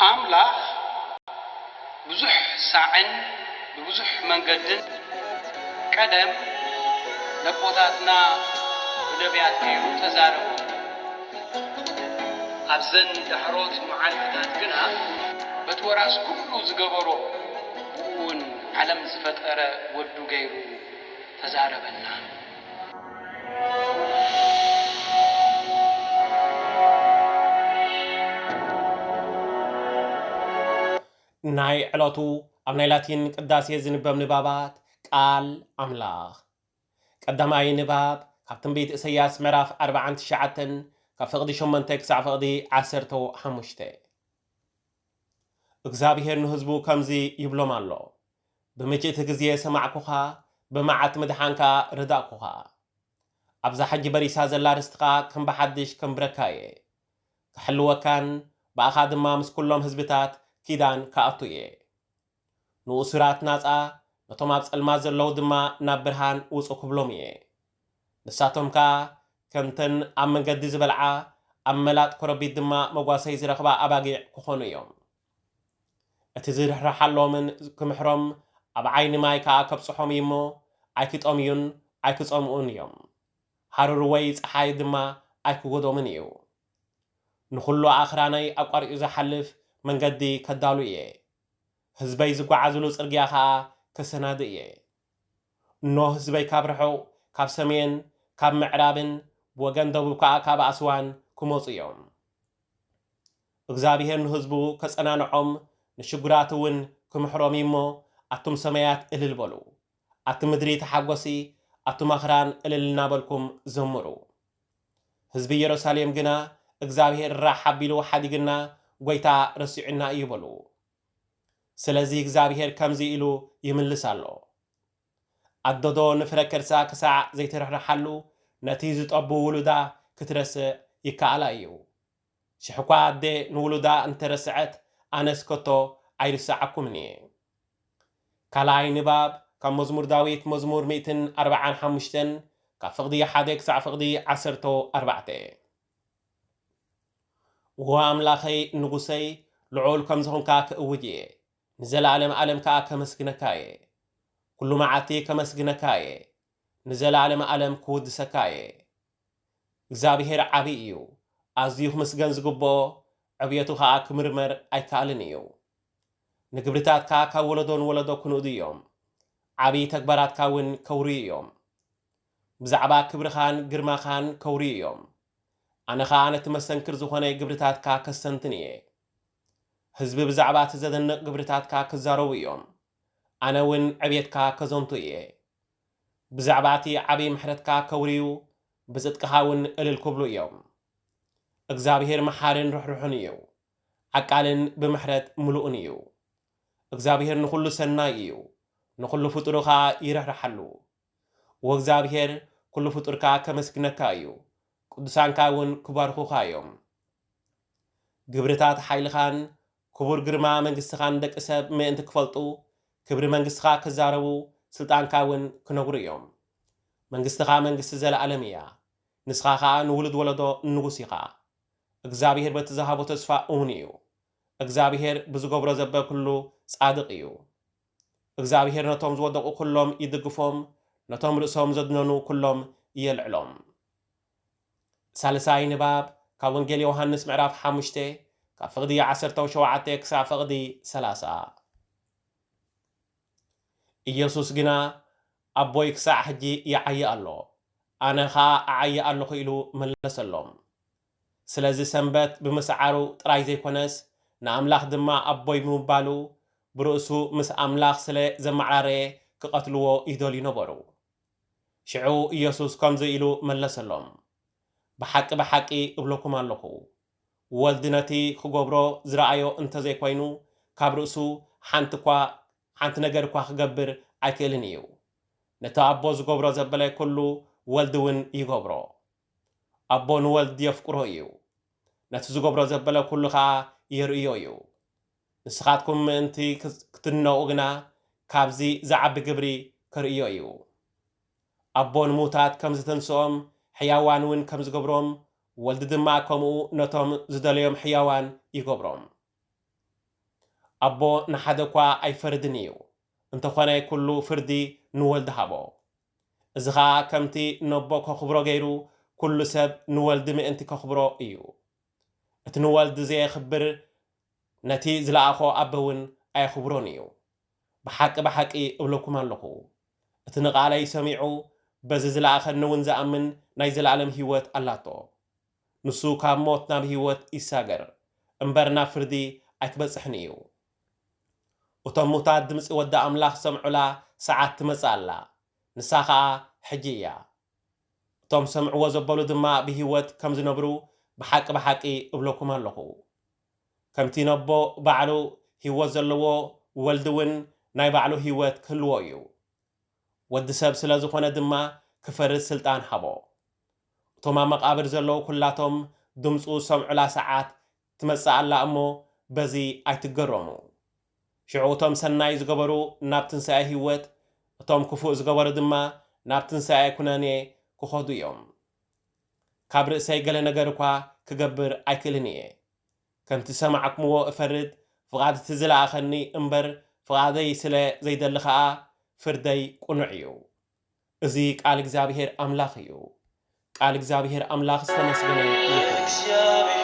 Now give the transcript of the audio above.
ኣምላኽ ብዙሕ ሳዕን ብብዙሕ መንገድን ቀደም ነቦታትና ብነቢያት ገይሩ ተዛረቦም። ኣብዘን ዳሕሮት መዓልትታት ግና በቲ ወራስ ኩሉ ዝገበሮ፣ ብኡ እውን ዓለም ዝፈጠረ ወዱ ገይሩ ተዛረበና። ናይ ዕለቱ ኣብ ናይ ላቲን ቅዳሴ ዝንበብ ንባባት ቃል ኣምላኽ። ቀዳማይ ንባብ ካብ ትንቢት ኢሳይያስ ምዕራፍ ኣርባዓን ትሽዓተን ካብ ፍቕዲ ሸሞንተ ክሳዕ ፍቕዲ ዓሰርተ ሓሙሽተ። እግዚኣብሔር ንህዝቡ ከምዚ ይብሎም ኣሎ፣ ብምችእቲ ግዜ ሰማዕኩኻ፣ ብመዓት ምድሓን ከኣ ረዳእኩኻ። ኣብዛ ሕጂ በሪሳ ዘላ ርስትኻ ከም ብሓድሽ ከንብረካ እየ፣ ክሕልወካን ብኣኻ ድማ ምስ ኩሎም ህዝብታት ኪዳን ክኣቱ እየ። ንእሱራት ናጻ፣ ነቶም ኣብ ጸልማት ዘለዉ ድማ ናብ ብርሃን ውጹ ክብሎም እየ። ንሳቶም ከኣ ከምተን ኣብ መንገዲ ዝበልዓ፣ ኣብ መላጥ ኮረቢት ድማ መጓሰይ ዝረኽባ ኣባጊዕ ክኾኑ እዮም። እቲ ዝርሕርሓሎምን ክምሕሮም ኣብ ዓይኒ ማይ ከኣ ከብጽሖም እዩ እሞ፣ ኣይክጠምዩን ኣይክጸምኡን እዮም። ሃሩር ወይ ጸሓይ ድማ ኣይክጎዶምን እዩ። ንኹሉ ኣኽራናይ ኣቋሪጹ ዝሓልፍ መንገዲ ከዳሉ እየ። ህዝበይ ዝጓዓዙሉ ጽርግያ ኸኣ ከሰናድእ እየ። እኖ ህዝበይ ካብ ርሑቕ፣ ካብ ሰሜን፣ ካብ ምዕራብን ብወገን ደቡብ ከኣ ካብ ኣስዋን ክመጹ እዮም። እግዚኣብሔር ንህዝቡ ከጸናንዖም፣ ንሽጉራት እውን ክምሕሮም እዩ እሞ፣ ኣቱም ሰማያት እልል በሉ። ኣቲ ምድሪ ተሓጎሲ፣ ኣቱም ኣኽራን እልል እናበልኩም ዘምሩ። ህዝቢ ኢየሩሳሌም ግና፣ እግዚኣብሔር ራሕ ኣቢሉ ሓዲግና፣ ጐይታ ረሲዑና እዩ በሉ። ስለዚ እግዚኣብሔር ከምዚ ኢሉ ይምልስ ኣሎ፣ ኣዶ ዶ ንፍረ ከርሳ ክሳዕ ዘይትርሕርሓሉ፣ ነቲ ዝጠቡ ውሉዳ ክትረስዕ ይከኣላ እዩ። ሽሕ እኳ ኣደ ንውሉዳ እንተረስዐት፣ ኣነስ ከቶ ኣይርስዓኩምን እየ። ካልኣይ ንባብ ካብ መዝሙር ዳዊት መዝሙር ሚእትን ኣርባዓን ሓሙሽተን ካብ ፍቕዲ ሓደ ክሳዕ ፍቕዲ ዓሰርተ ኣርባዕተ። እወ ኣምላኸይ ንጉሰይ፣ ልዑል ከም ዝኾንካ ክእውጅ እየ፣ ንዘለኣለም ኣለም ከኣ ከመስግነካ እየ። ኩሉ መዓልቲ ከመስግነካ እየ፣ ንዘለኣለም ኣለም ክውድሰካ እየ። እግዚኣብሔር ዓቢ እዩ፣ ኣዝዩ ክምስገን ዝግብኦ፣ ዕብየቱ ኸኣ ክምርመር ኣይከኣልን እዩ። ንግብርታትካ ካብ ወለዶ ንወለዶ ክንእዱ እዮም፣ ዓቢ ተግባራትካ እውን ከውርዩ እዮም። ብዛዕባ ክብርኻን ግርማኻን ከውርዩ እዮም። ኣነ ኸኣ ነቲ መሰንክር ዝኾነ ግብርታትካ ከስተንትን እየ። ህዝቢ ብዛዕባ እቲ ዘደንቕ ግብርታትካ ክዛረቡ እዮም። ኣነ እውን ዕብየትካ ከዘንቱ እየ። ብዛዕባ እቲ ዓቢ ምሕረትካ ከውርዩ፣ ብጽድቅኻ እውን እልል ክብሉ እዮም። እግዚኣብሔር መሓርን ርሕሩሕን እዩ፣ ዓቃልን ብምሕረት ምሉእን እዩ። እግዚኣብሔር ንኹሉ ሰናይ እዩ፣ ንኹሉ ፍጡሩ ኸኣ ይርሕርሓሉ። ወእግዚኣብሔር ኩሉ ፍጡርካ ከመስግነካ እዩ፣ ቅዱሳንካ እውን ክባርኹኻ እዮም። ግብርታት ሓይልኻን ክቡር ግርማ መንግስትኻን ደቂ ሰብ ምእንቲ ክፈልጡ፣ ክብሪ መንግስትኻ ክዛረቡ፣ ስልጣንካ እውን ክነግሩ እዮም። መንግስትኻ መንግስቲ ዘለኣለም እያ፣ ንስኻ ኸኣ ንውሉድ ወለዶ ንጉስ ኢኻ። እግዚኣብሔር በቲ ዝሃቦ ተስፋ እውን እዩ። እግዚኣብሔር ብዝገብሮ ዘበ ኩሉ ጻድቕ እዩ። እግዚኣብሔር ነቶም ዝወደቑ ኩሎም ይድግፎም፣ ነቶም ርእሶም ዘድነኑ ኩሎም የልዕሎም። ሳልሳይ ንባብ ካብ ወንጌል ዮሃንስ ምዕራፍ ሓሙሽተ ካብ ፍቕዲ ዓሰርተ ሸውዓተ ክሳዕ ፍቕዲ ሰላሳ። ኢየሱስ ግና ኣቦይ ክሳዕ ሕጂ ይዓዪ ኣሎ፣ ኣነ ኸኣ እዓዪ ኣለኹ ኢሉ መለሰሎም። ስለዚ ሰንበት ብምስዓሩ ጥራይ ዘይኮነስ ንኣምላኽ ድማ ኣቦይ ብምባሉ ብርእሱ ምስ ኣምላኽ ስለ ዘመዓራረየ ክቐትልዎ ይደልዩ ነበሩ። ሽዑ ኢየሱስ ከምዚ ኢሉ መለሰሎም፣ ብሓቂ ብሓቂ እብለኩም ኣለኹ፣ ወልዲ ነቲ ክገብሮ ዝረኣዮ እንተዘይኮይኑ ካብ ርእሱ ሓንቲ እኳ ሓንቲ ነገር እኳ ክገብር ኣይክእልን እዩ። ነቲ ኣቦ ዝገብሮ ዘበለ ኩሉ ወልዲ እውን ይገብሮ። ኣቦ ንወልድ የፍቅሮ እዩ፣ ነቲ ዝገብሮ ዘበለ ኩሉ ኸኣ የርእዮ እዩ። ንስኻትኩም ምእንቲ ክትድነቑ ግና ካብዚ ዝዓቢ ግብሪ ከርእዮ እዩ። ኣቦ ንምዉታት ከም ዝተንስኦም ሕያዋን እውን ከም ዝገብሮም፣ ወልዲ ድማ ከምኡ ነቶም ዝደለዮም ሕያዋን ይገብሮም። ኣቦ ንሓደ እኳ ኣይፈርድን እዩ፣ እንተኾነ ኩሉ ፍርዲ ንወልድ ሃቦ። እዚ ኸኣ ከምቲ ነቦ ከኽብሮ ገይሩ፣ ኩሉ ሰብ ንወልድ ምእንቲ ከኽብሮ እዩ። እቲ ንወልድ ዘየኽብር፣ ነቲ ዝለኣኾ ኣቦ እውን ኣየኽብሮን እዩ። ብሓቂ ብሓቂ እብለኩም ኣለኹ፣ እቲ ንቓለይ ሰሚዑ በዚ ዝለኣኸኒ እውን ዝኣምን ናይ ዘለኣለም ህይወት ኣላቶ። ንሱ ካብ ሞት ናብ ህይወት ይሳገር እምበር ናብ ፍርዲ ኣይክበጽሕን እዩ። እቶም ሙታት ድምጺ ወዲ ኣምላኽ ሰምዑላ ሰዓት ትመጽእ ኣላ፣ ንሳ ኸኣ ሕጂ እያ። እቶም ሰምዕዎ ዘበሉ ድማ ብህይወት ከም ዝነብሩ ብሓቂ ብሓቂ እብለኩም ኣለኹ። ከምቲ ነቦ ባዕሉ ህይወት ዘለዎ፣ ወልዲ እውን ናይ ባዕሉ ህይወት ክህልዎ እዩ። ወዲ ሰብ ስለ ዝኾነ ድማ ክፈርድ ስልጣን ሃቦ። እቶም ኣብ መቓብር ዘለዉ ኩላቶም ድምፁ ዝሰምዑላ ሰዓት ትመጽእ ኣላ እሞ በዚ ኣይትገረሙ። ሽዑ እቶም ሰናይ ዝገበሩ ናብ ትንሳኤ ህይወት፣ እቶም ክፉእ ዝገበሩ ድማ ናብ ትንሳኤ ኩነኔ ክኸዱ እዮም። ካብ ርእሰይ ገለ ነገር እኳ ክገብር ኣይክእልን እየ። ከምቲ ሰማዕኩምዎ እፈርድ፣ ፍቓድ እቲ ዝለኣኸኒ እምበር ፍቓደይ ስለ ዘይደሊ ኸኣ ፍርደይ ቅኑዕ እዩ። እዚ ቃል እግዚኣብሔር ኣምላኽ እዩ። ቃል እግዚኣብሔር ኣምላኽ ዝተመስገነ ይኹን።